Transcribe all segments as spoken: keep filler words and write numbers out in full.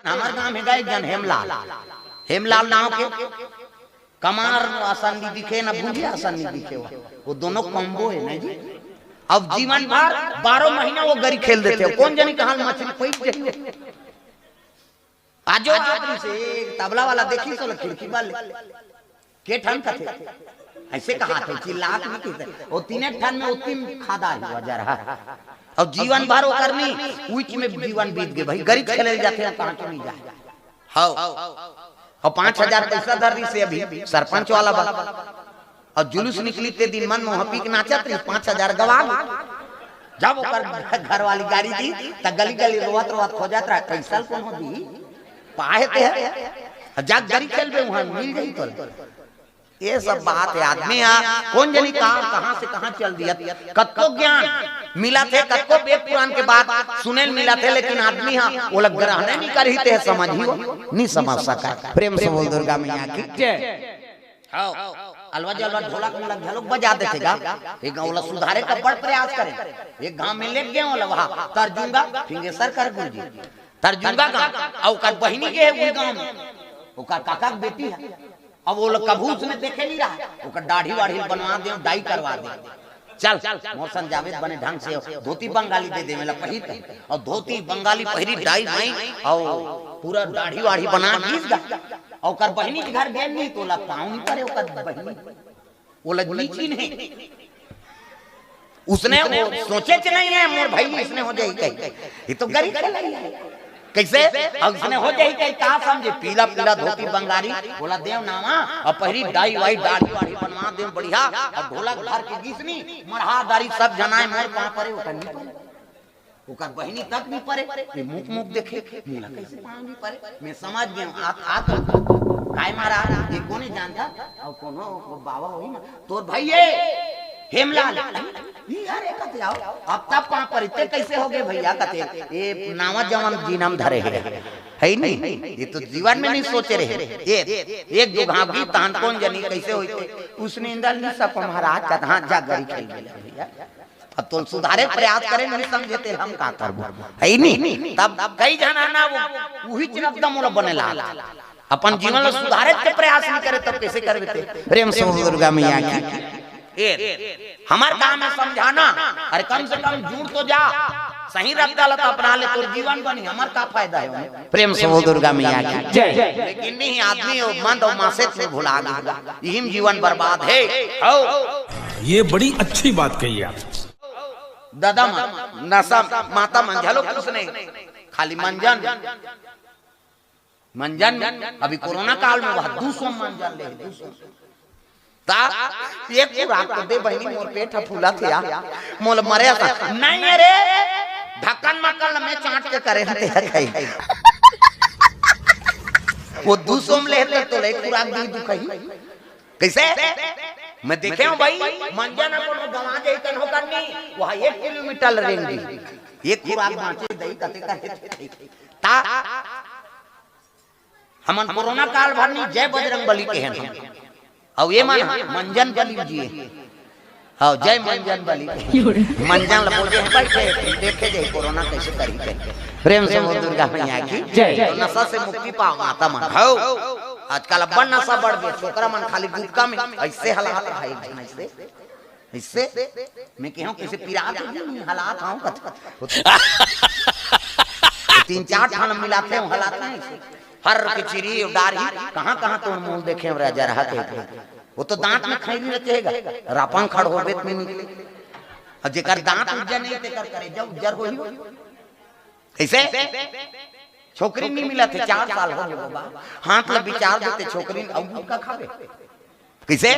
हमर गांव में गा एक झन हेमलाल, हेमलाल नाव के कमार असन नी दिखे, ना भुंजिया असन नी दिखे। वो, वो दोनों combo हे ना जी। अब जीवन भर बारह महीना वो गरी खेल देथे। कोन जनी कहां मछरी पइट जाही। आजो आदमी से एक तबला वाला देखिस ओला खिड़की बा ले। के ठन कथे? अइसे कहाथे, चिल्ला के नहीं कहिथे। वो तीने ठन में वो तीन खादा हे, वो जरहा। अउ जीवन भर वो करनी, उइच में जीवन बीत गे भाई, गरी खेले जाथे, कहां के नहीं जाय। हव। अउ पांच हजार पइसा धर दिस हे अभी, सरपंच वाला बा। अउ जुलूस निकली ते दिन मन मोह पी के नाचत रहिस, पांच हजार गवा गे। जब ओकर घरवाली गारी दिस, त गली गली रोवत रोवत खोजत रहे, पइसा ल कोनो दिही, पाहे ते हे। जा गरी खेलबे, उहां मिल जाही तोला। ये सब बात हे, आदमी हा कोन जनी कहां, कहां से कहां चल दिया। कतको ज्ञान मिलत हे, कतको वेद पुराण के बात सुने ल मिलत हे, लेकिन आदमी हा ओला ग्रहण नहीं करही ते समझही, वो नहीं समझ सका। प्रेम से बोल दुर्गा मैया की जय। हव, अलवा जलवा ढोलक मोलक घलोक बजा देथे गा। एक गांव ला सुधारे का बड़ प्रयास करे। एक गांव में लेके गे ओला, वहां तर्जुंगा फिंगेसर कर गुरुजी, तर्जुंगा गांव, अउ ओकर बहिनी के हे उही गांव में, ओकर काका के बेटी हे। अब वो लोग कभू उसने देखे नहीं रहा, ओकर दाढ़ी वाढ़ी बनवा दे, डाई करवा दे। चल, मोर संग जाबे त बने ढंग से धोती बंगाली दे दे, मेला पहिर। अउ धोती बंगाली पहिरी, डाई माई, अउ पूरा दाढ़ी वाढ़ी बना के गिस गा। अउ ओकर बहिनी के घर गे नहीं, त ओला पांव नहीं परे, ओकर बहिनी ओला नी चिन्हे। उसने वो सोचे च नहीं हे, मोर भाई इसने हो जाही कही। ये तो गरी खेलइया हे। कइसे? अब इसने हो जाही कही, का समझे? पीला पीला धोती बंगाली, ओला देव नावा, अउ पहिरी डाई वाई, दाढ़ी वाढ़ी बनवा देव बढ़िया, अउ ढोलक धर के गिसनी, मरहा दारी सब झन आय, मोर पांव परे, ओकर नहीं परे। ओकर बहिनी तक नहीं परे, ये मुख मुख देखे, मोला कइसे पांव नहीं परे? मैं समझ गेंव, आत, आत, काय महाराज, ये कोने जानता? अउ कोनो बाबा होही मा-, तोर भाई ये, हेमलाल। नहीं यार, ये कते आओ, अब तब पांव परे, ते कइसे हो गे भइया कते? ये नावा जवन जीनम धरे हे, हे नहीं? ये तो जीवन में नहीं सोचे रहे। ये, एक दो घाव गिस तहान कोन जनी कइसे होइते? उसने इंदल नहीं सब महाराज कत हाथ जा गरी खेल गेले भइया। अब तोल सुधारे के प्रयास करे, नहीं समझे तेल हम का करबो, हे नहीं? तब कई झन हे ना, वो उही च एकदम ओला बने ला, अपन जीवन ला सुधारे के प्रयास नहीं करे, तब कइसे करबे ते? प्रेम से बोल दुर्गा मैया की। ए, हमर काम हे समझाना, अरे कम से कम जुड़ तो जा, सही रद्दा ला तो अपना ले, तोर जीवन बनी, हमर का फायदा हे ओमे? प्रेम से बोल दुर्गा मैया की जय। लेकिन नहीं, आदमी वो मंद अउ मासेत में भुला गे, इही में जीवन बर्बाद हे। हव। ये बड़ी अच्छी बात कही आप। दादा मन, नशा, माता मन घलो कुछ नहीं, खाली मंजन, मंजन। अभी कोरोना काल में वह दू सौ मंजन ले, दू सौ। ता एक खुराक तो दे बहिनी, मोर पेट ह फूलत हे या, मोला मरे असन। नहीं अरे, ढक्कन मक्कन ल मैं चांट के करे हते ह खाई। वो दू सौ में लेहे त तोला एक खुराक दिही, दुखही। कइसे? मैं देखे हंव भाई, मंजन ह कोनो गंवा जाही कन हो करनी, वहां एक किलोमीटर रेंग दिही। एक खुराक बांचे दही कते करे ता हमन कोरोना काल भर नहीं जय बजरंग बली कहेन हम। अउ ये मन मंजन बली जी। हव, जय मंजन बली। मंजन ल बोले हे, बइठे, देखे जाही कोरोना कइसे करही कहिके। प्रेम से बोल दुर्गा मैया की जय। तो नशा से मुक्ति पाव माता मन। हव, आजकल अब्बड़ नशा बढ़ गे, छोकरा मन खाली गुटखा में अइसे हलात रहा, एक झन अइसे। इससे मैं कहूं किसी पिरात ही नहीं हलात हूं कत। तीन चार ठन मिलाथे हूं हलात नहीं। हर के चिरी डारी कहां कहां तो मूल देखे हमरा जरहा के। वो तो दांत में खैरी रचेगा, रापन खड़ होबे त नहीं निकले। अउ जेकर दांत उज्जर नहीं, तेकर करेजा उज्जर होही। कइसे? छोकरी नहीं मिलत हे, चार साल हो गे बाबा। हाथ ल बिचार देते, छोकरी अउ गुटखा खाबे। कइसे?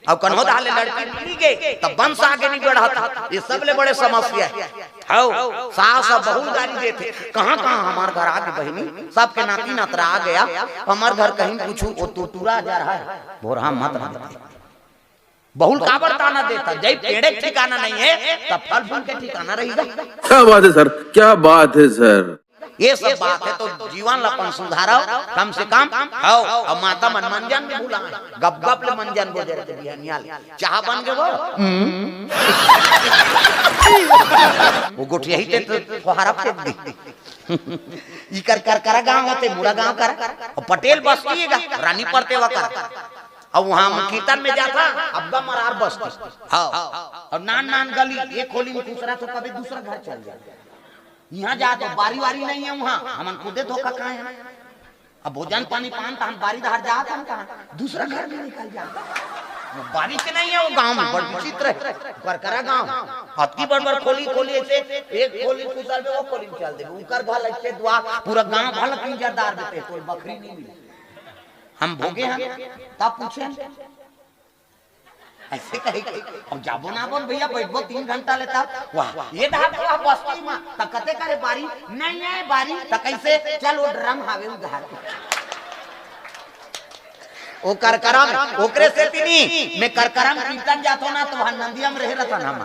अउ कन्हो दाले लड़की मिली गे, तब वंश आगे नहीं बढ़त। ये सबले बड़े समस्या हे। हव, सास अउ बहू गारी देथे, कहां कहां हमर घर आगे बहिनी, सबके नाती नतरा आ गया, हमर घर कहीं कुछ वो टुटुरा जा रहा है, भोरहा मत रह। बहू ल काबर ताना देता? जब पेड़े के ठिकाना नहीं हे, तब फल फूल के ठिकाना रहिगा। क्या बात है सर, क्या बात है सर। ये सब बात हे तो जीवन ल अपन सुधारव, कम से कम। हव, अउ माता मन मंजन में भुलाए, गप गप ले मंजन बोले रहिथे बिहनिया ले, चाह बन गे वो। हम्म। वो गोठियाही ते तो फुहारा फेंक दी। इकर करकरा गांव होथे, मुड़ा गांव कर, अउ पटेल बस्ती हे गा, रानी परतेवा कर। अउ उहां कीर्तन में जाथन, अब्बा मरार बस्ती। हां। अउ नान नान गली, एक खोली में खुसरथों, कभी दूसरा घर चल जाय। इहां जाथों, बारी वारी नइ हे उहां, हमन खुदे धोखा खाय हन। अब भोजन पानी पान त हम बारी डहर जाथन कहां, दूसरा घर में निकल जाथन। वो बारी के नइ हे वो गांव में, बड़ विचित्र हे। करकरा गांव, अतकी बड़ बड़ खोली, खोली अइसे, एक खोली खुसरबे, वो खोली में चल देबे, उकर घर अइसे दुआर, पूरा गांव भर ला पिंजरदार देथे, कोई बखरी नइ मिले। हम भोगे हन, तब पूछे हन, अइसे कहे के, अब जाबो ना बोल भइया, बइठबो तीन घंटा ले तब। वाह, ये डहर तो वाह बस्ती में, त कते करे बारी, नइ हे बारी, त कइसे, चल वो ड्रम हावे उधार। वो करकरा में, ओकरे सेती नी, मैं करकरा में कीर्तन जाथों ना, त उहां नंदिया में रहे रथन हम।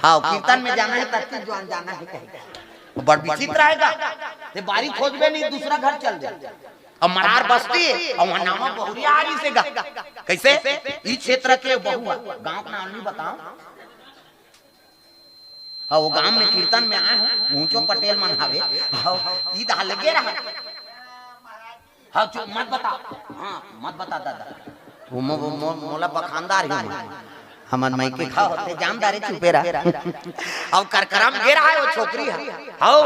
हां, कीर्तन में जाना हे, तब की जुआन जाना हे कहे। बड़ विचित्र हे गा, ते बारी खोजबे नी, दूसरा घर चल दे। अब मरार बस्ती, अउ उहां नावा बहुरिया आरिस हे गा। कइसे? ई क्षेत्र के बहु हे, गांव के नाम नइ बतांव। हां, वो गांव में कीर्तन में आय हंव, ऊंचो पटेल मन हावे। हां, ई डहर लगे रहा। हां, चुप, मत बता। हां, मत बता दादा। वो मो-, मो-, मो-, मोला बखानदार ही नहीं। हमन मइके खा होथे, जानदार हे, चुपे रह। अउ करकरा में गे रहा हे वो छोकरी हे। हां।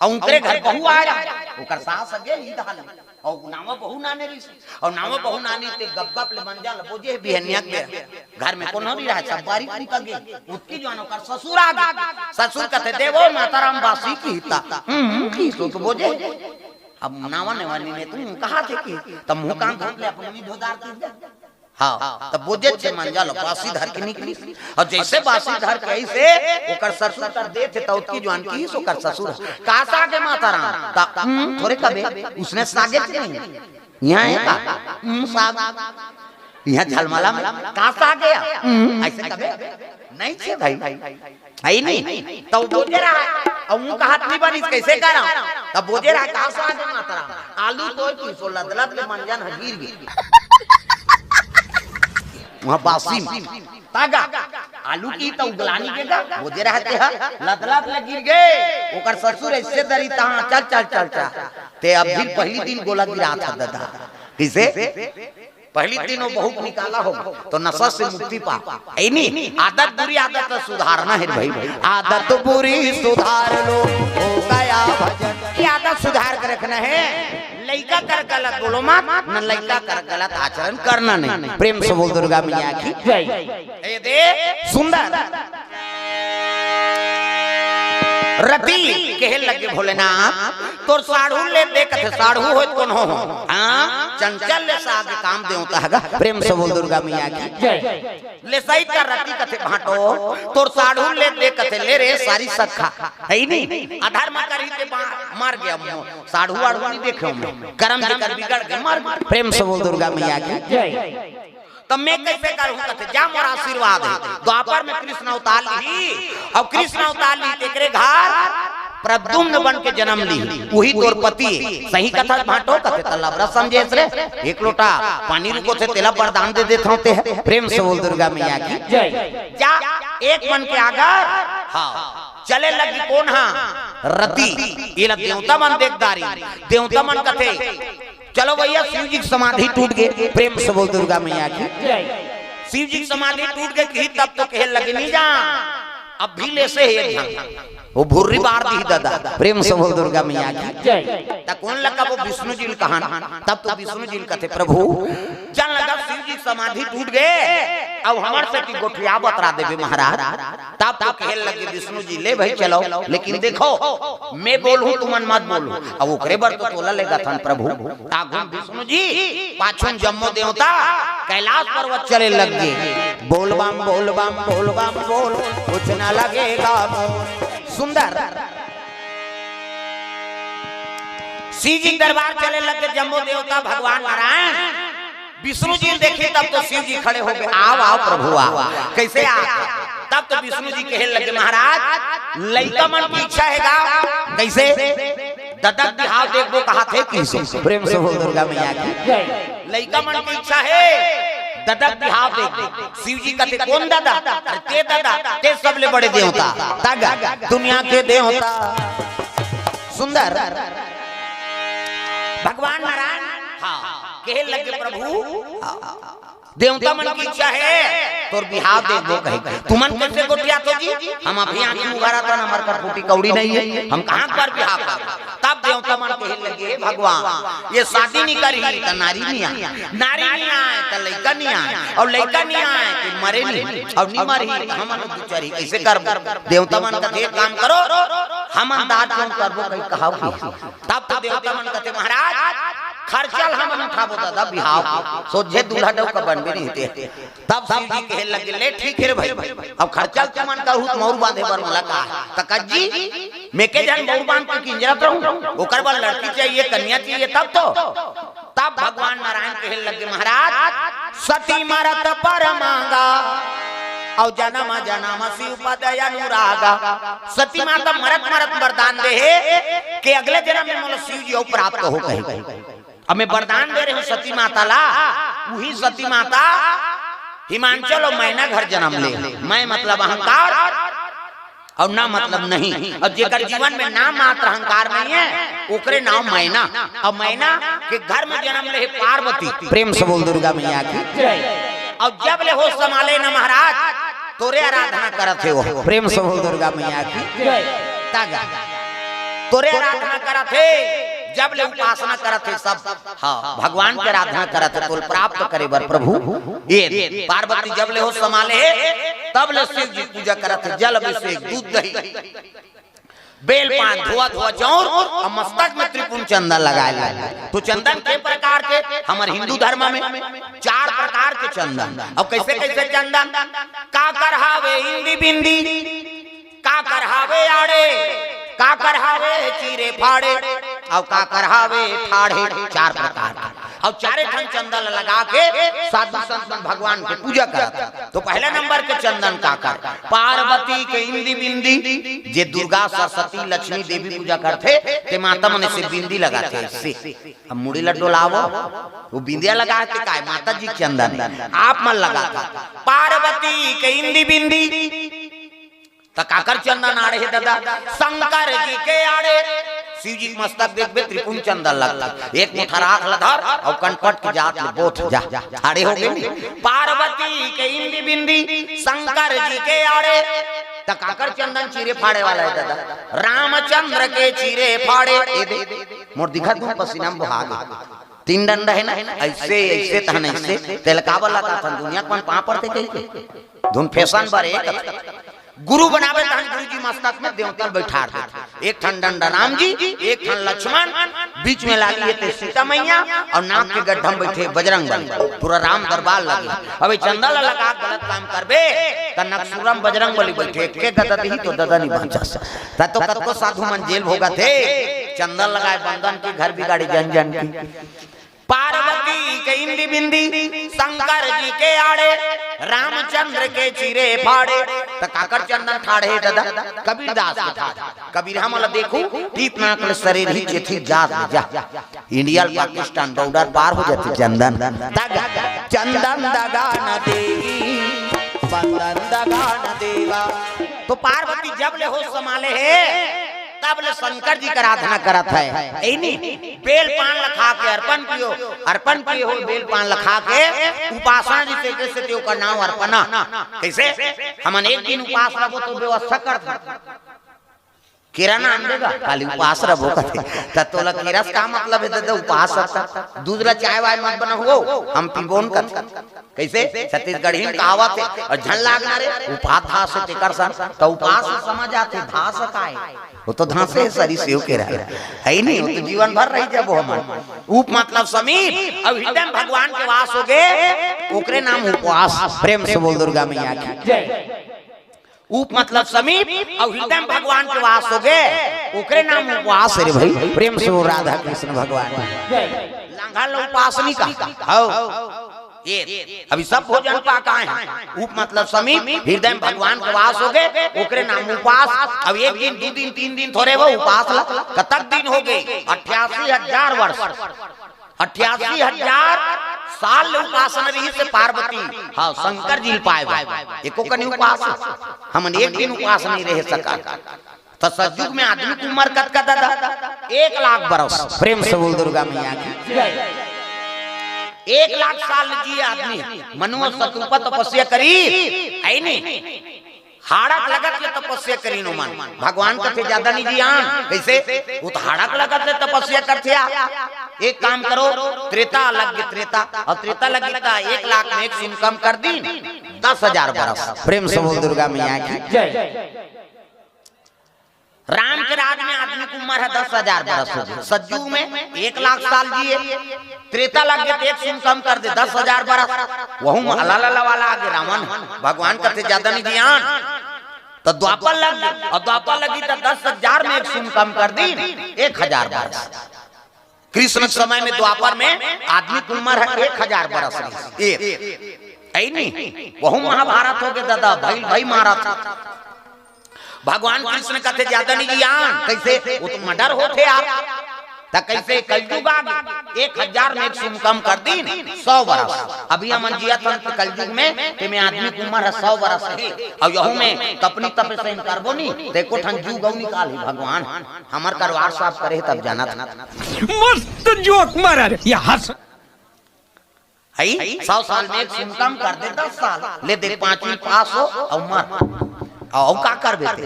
अउ उंकरे घर बहू आय रहा, ओकर सास अगे ही डहर ले। अउ नावा बहू नाने रिहिस। अउ नावा बहू नानी ते गप गप ले मंजा ल बोजे बिहनिया के बेरा। घर में कोनो नइ रहा, सब बारी टूट गे। उतकी जुआन ओकर ससुर आगे। ससुर कथे, "देवो माता राम बासी किहिस त।" "हम्म, किहिस तो बोजे।" अब नावा नेवानी में तुम कहा थे कि तब मुंह कान धोत ले अपन मुंह धोदार ती। हां, तब बोजे छे मंजा ल बासी धर के निकलिस। अउ जइसे बासी धर के अइसे ओकर ससुर कर देथे, त उतकी जुआन किहिस ओकर ससुर, "का साग हे माता राम?" त, "हम्म, थोरे कबे, उसने सागे च नहीं।" इहां हे का? "हम्म, साग।" इहां झलमला में, "का साग हे?" "हम्म।" अइसे कबे नइ छे भई। हे नी? त वो बोजे रहा हे, अउ वो कहत नइ बनिस, कइसे करंव? तब बोजे रहा हे, "का साग हे माता राम?" "आलू तोय किहिस, लदलद ले मंजन ह गिर गे।" उहां बासी में। त गा, आलू किहिस त उगलानी के गा, बोजे रहा हे ते ह, लदलद ले गिर गे। ओकर ससुर अइसे दरी तहां, "चल, चल, चल, चल।" ते अब भी पहिली दिन गोला गिराथस दादा। कइसे? पहिली दिन वो बहू के निकाला हो, त नशा से मुक्ति पा। हे नी? आदत, बुरी आदत ल सुधारना हे भई। आदत बुरी सुधार लो, हो गया भजन। ये आदत सुधार के रखना हे। लइका कर गलत बोलो मत, न लइका कर गलत आचरण करना नहीं। प्रेम से बोल दुर्गा मैया की। जय। ए दे, सुंदर। रति कहे लगे भोलेनाथ, "तोर साढ़ू ले दे," कथे, "साढ़ू होय त कोनो हो?" हां, चंचल ले साग काम देवता हे गा। प्रेम से बोल दुर्गा मैया की। जय। ले सही कर रति कथे, "भांटो, तोर साढ़ू ले दे," कथे, "ले रे सारी सखा।" हे नी? अधर्म करिस ते बा-, मर गे। साढ़ू आढ़ू नइ देखेंव मैं। करम जेकर बिगड़ गे, मर गे। प्रेम से बोल दुर्गा मैया की। जय। त मैं कइसे करहूं कथे, "जा मोर आशीर्वाद हे।" द्वापर में कृष्ण अवतार लिही, अउ कृष्ण अवतार लिही तेकरे घर प्रद्युम्न बन के जनम लिही, उही तोर पति हे। सही कथस भांटो कथे, "त लबरा समझेस रे, एक लोटा पानी रुकोथे तेला वरदान दे देथंव ते ह।" प्रेम से बोल दुर्गा मैया की। जय। जा, एक मन के आगर, हां, चले लगी कोन हा? रति। एला देवता मन देख डारिन, देवता मन कथे, "चलो भइया, शिव जी के समाधि टूट गे।" प्रेम से बोल दुर्गा मैया की। जय। शिव जी के समाधि टूट गे किहिस तब तो कहे लगे, "नइ जा, अब भी लेसे हे एक झन।" वो भुर्री बार दिही दादा। प्रेम से बोल दुर्गा मैया की। जय। त कोन ल कबो, विष्णु जी ल कहन, तब तो विष्णु जी ल कथे, "प्रभु, चल न गा, शिव जी के समाधि टूट गे, अउ हमर सेती गोठिया बतरा देबे महाराज।" तब तो कहे लगे विष्णु जी, "ले भई चलो, लेकिन देखो, मैं बोलहूं, तुमन मत बोलो।" अब ओकरे बर तो तोला लेगथन प्रभु। त आघू म विष्णु जी, पाछू म जम्मो देवता कैलाश पर्वत चले लग गे। बोल बम, बोल बम, बोल बम, बोल, कुछ न लगेगा मोल। सुंदर। शिव जी के दरबार चले लग गे जम्मो देवता, भगवान नारायण। विष्णु जी ल देखे तब तो शिव जी खड़े हो गे, "आओ, आओ प्रभु, आओ।" कइसे आ? तब तो विष्णु जी कहे लगे, "महाराज, लइका मन के इच्छा हे गा।" कइसे? "ददा के बिहाव देखबो कहत हे किहिसे।" प्रेम से बोल दुर्गा मैया की। लइका मन के इच्छा हे, ददा के बिहाव देखबो। शिव जी कथे, "कोन ददा?" "अरे ते ददा, ते सबले बड़े देवता।" तग दुनिया के देवता। सुंदर। भगवान नारायण, हाँ, कहे लगे, "प्रभु, देवता मन की इच्छा हे, तोर बिहाव देबो," कहे। "तुमन कइसे गोठियाथो जी? हम अभी आँखी उघारत हन, हमर कर फूटी कौड़ी नइ हे, हम कहाँ कर बिहाव करबो?" तब देवता मन कहे लगे, "भगवान, ये शादी नइ करही त नारी नइ आय, नारी नइ आय त लइका नइ आय, अउ लइका नइ आय त मरे नइ, अउ नइ मरही त हमन दू चारी कइसे करबो?" देवता मन कथे, "एक काम करो, हमन दान पुन करबो," कहि कहाव कि। तब तो देवता मन कथे, "महाराज, खर्चा ल हमन उठाबो ददा, बिहाव के सोझे दूल्हा डउका बनबे नइ होथे।" तब शिव जी कहे लगे, "ले ठीक हे रे भाई, अब खर्चा ल तुमन करहू त मउर बांधे बर मोला का?" त कज्जी, "मैं के झन मउर बांध के किंजरत रहूं, ओकर बर लड़की चाहिए, कन्या चाहिए, तब तो।" तब भगवान नारायण कहे लगे, "महाराज, सती मरत बर मांगा, अउ जनम जनम शिव पद अनुरागा।" सती माता मरत मरत वरदान दे हे कि अगले जनम में मोला शिव जी अउ प्राप्त हो कहे। अब मैं वरदान दे रहे हूँ सती माता ला, उही सती माता हिमांचल अउ मैना घर जनम ले। मैं मतलब अहंकार, अउ ना मतलब नहीं। अउ जेकर जीवन में नाम मात्र अहंकार नइ हे, ओकरे नाम मैना। अउ मैना के घर में जनम ले हे पार्वती। प्रेम से बोल दुर्गा मैया की। अउ जब ले होश संभाले न महाराज, तोरे आराधना करत हे वो। प्रेम से बोल दुर्गा मैया की। तागा। तोरे आराधना करत हे, जब ले उपासना करत हे सब। हाँ, भगवान के आराधना करत हे, तोल प्राप्त करे बर प्रभु। ये पार्वती जब ले होश संभाले हे, तब ले शिव जी पूजा करत हे, जल अभिषेक, दूध दही, बेल पान, धोआ धोआ चाउर अउ मस्तक में त्रिपुंड चंदन लगाए ला। तो चंदन के प्रकार के, हमर हिंदू धर्म में चार प्रकार के चंदन। अब कइसे कइसे चंदन? काकर हावे इंदी बिंदी, काकर हावे आड़े, काकर हावे चीरे फाड़े, अउ काकर हावे ठाढ़े, चार प्रकार के। अउ चारे ठन चंदन लगा के साधु संत मन भगवान के पूजा करत हे। तो पहला नंबर के चंदन काकर, पार्वती के इंदी बिंदी, जे दुर्गा, सरस्वती, लक्ष्मी देवी पूजा करथे, ते माता मन से बिंदी लगाथे, से। अब मुड़ी ला डोलावो, वो बिंदिया लगाथे काय? माता जी के चंदन। आप मन लगाथा। पार्वती के इंदी बिंदी, त काकर चंदन आड़े हे ददा? शंकर जी के आड़े। शिव जी के मस्तक देखबे, त्रिपुंड चंदन लगथे। एक मुठा राख ल धर अउ कनपट के जात ले बोथ जा, ठाढ़े हो गे। पार्वती के इंदी बिंदी, शंकर जी के आड़े। त काकर चंदन चीरे फाड़े वाला हे ददा? रामचंद्र के चीरे फाड़े। ए दे, मोर दिखत हूँ, पसीना में बोहा गे। तीन डंडा हे ना, अइसे, अइसे तहन अइसे, तेल काबर लगाथन? दुनिया के मन पाँव पड़थे कहिके। धुन फैशन बर एक गुरु बनावे तहन गुरु जी मस्तक में देवता ल बैठार देथे। एक ठन डंडा राम जी, एक ठन लक्ष्मण, बीच में लागी हे ते सीता मैया, अउ नाक के गड्ढा में बैठे बजरंग बली, पूरा राम दरबार लगे। अब ये चंदा ला लगा के गलत काम करबे, त नकसुरम बजरंग बली बैठे, के गदा दिही तो ददा नहीं बांचस। त तो कतको साधु मन जेल भोगत हे, चंदा लगाए बंदन के घर बिगाड़े जन जन के। पार्वती के इंदी बिंदी, शंकर जी के आड़े, रामचंद्र के चीरे फाड़े। त काकर चंदन ठाढ़े ददा? कबीरदास के ठाढ़े। कबीर हमन ला देखू, टीप नाक ले शरीर ही चेथी जात ले जा। इंडिया ल पाकिस्तान बॉर्डर पार हो जाथे चंदन। दगा, चंदन दगा न देगी, बंदन दगा न देगा। तो पार्वती जब ले होश संभाले हे, तब ले शंकर जी के आराधना करत हे। एनी बेल पान ल खा के अर्पण कियो, अर्पण किए हो बेल पान ल खा के उपासना जी से, जैसे ते ओकर नाम अर्पणा। कैसे? हमन एक दिन उपास रहो तो व्यवस्था कर दे। केरा ना आन देगा, खाली उपास रहो कथे। त तोला केरा से का मतलब हे? दे उपास रखता, दूध ला चाय वाय मत बना हुओ, हम पीबोन कथे। कैसे? छत्तीसगढ़ी में कहावत हे, अउ झन लागना रे, उपास धास हे तेकर सन, त उपास समझ आथे, धास काय? वो तो धासे हे, सरी सेव के रहे, हे नहीं, वो तो जीवन भर रही जब वो हमन। उप मतलब समीप, अउ हृदय में भगवान के वास हो गे, ओकरे नाम उपवास। प्रेम से बोल दुर्गा मैया की। उप मतलब समीप, अउ हृदय में भगवान के वास हो गे, ओकरे नाम उपवास हे रे भाई। प्रेम से बोल राधा कृष्ण भगवान की। लांघा ला उपास नहीं कहा। हौ। ये, अभी सब भोजन पा के आए हैं। उप मतलब समीप, हृदय में भगवान के वास हो गे, ओकरे नाम उपास। अब एक दिन, दू दिन, तीन दिन थोरे वो उपास ला, कतक दिन हो गे? अट्ठासी हजार वर्ष, अट्ठासी हजार साल ले उपासना रही से पार्वती, हाँ, शंकर जी ल पाए बर। एको कनी उपास, हमन एक दिन उपास नहीं रह सका। त सतयुग में आदमी के उम्र कतका दादा? एक लाख बरस। प्रेम से बोल दुर्गा मैया की। एक लाख साल जिए आदमी। मनु अउ सतरूपा तपस्या करिन, हे नी? हाड़क लगत ले तपस्या करिन ओमन। भगवान कथे जादा नइ जियान। कइसे? ओ त हाड़क लगत ले तपस्या करथे। एक काम करो, त्रेता लग गे, त्रेता। अउ त्रेता लग गे त एक लाख में एक शून्य कम कर दीन, दस हजार बरस। प्रेम से बोल दुर्गा मैया की। राम के राज में आदमी के उम्र हे दस हजार बरस हो गे। सतयुग में एक लाख साल जिए, त्रेता लग गे त एक शून्य कम कर दे, दस हजार बरस। वहू में अलाला वाला आगे रावण, भगवान कथे जादा नइ जियान। त द्वापर लग गे, अउ द्वापर लग गे त दस हजार में एक शून्य कम कर दीन, एक हजार बरस। कृष्ण के समय में, द्वापर में आदमी के उम्र हे एक हजार बरस रहिस। एक, हे नी? वहू महाभारत हो गे दादा, भइल भई मारत हे। भगवान कृष्ण कथे जादा नइ जियान। कइसे? ओ त murder होथे यार। त कइसे? कलयुग आ गे, एक हजार में एक शून्य कम कर दीन, सौ बरस। अभी हमन जियत हन त कलयुग में, तेमे आदमी के उम्र हे सौ बरस हे। अउ यहू में तपनी तपे से करबो नी, त एको ठन जुग अउ निकालही भगवान। हमर करवार साफ करे तब जानत। मस्त जोक मारा रे, ये हंस। हई, सौ साल में एक शून्य कम कर दे, दस साल ले दे, पांचवी पास हो अउ मर। अउ का करबे ते?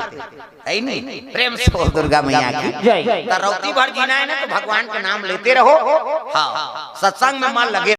हे नी? प्रेम से बोल दुर्गा मैया की। त रौती भर जीना हे ना, त भगवान के नाम लेते रहो। हाँ, सत्संग में मन लगे।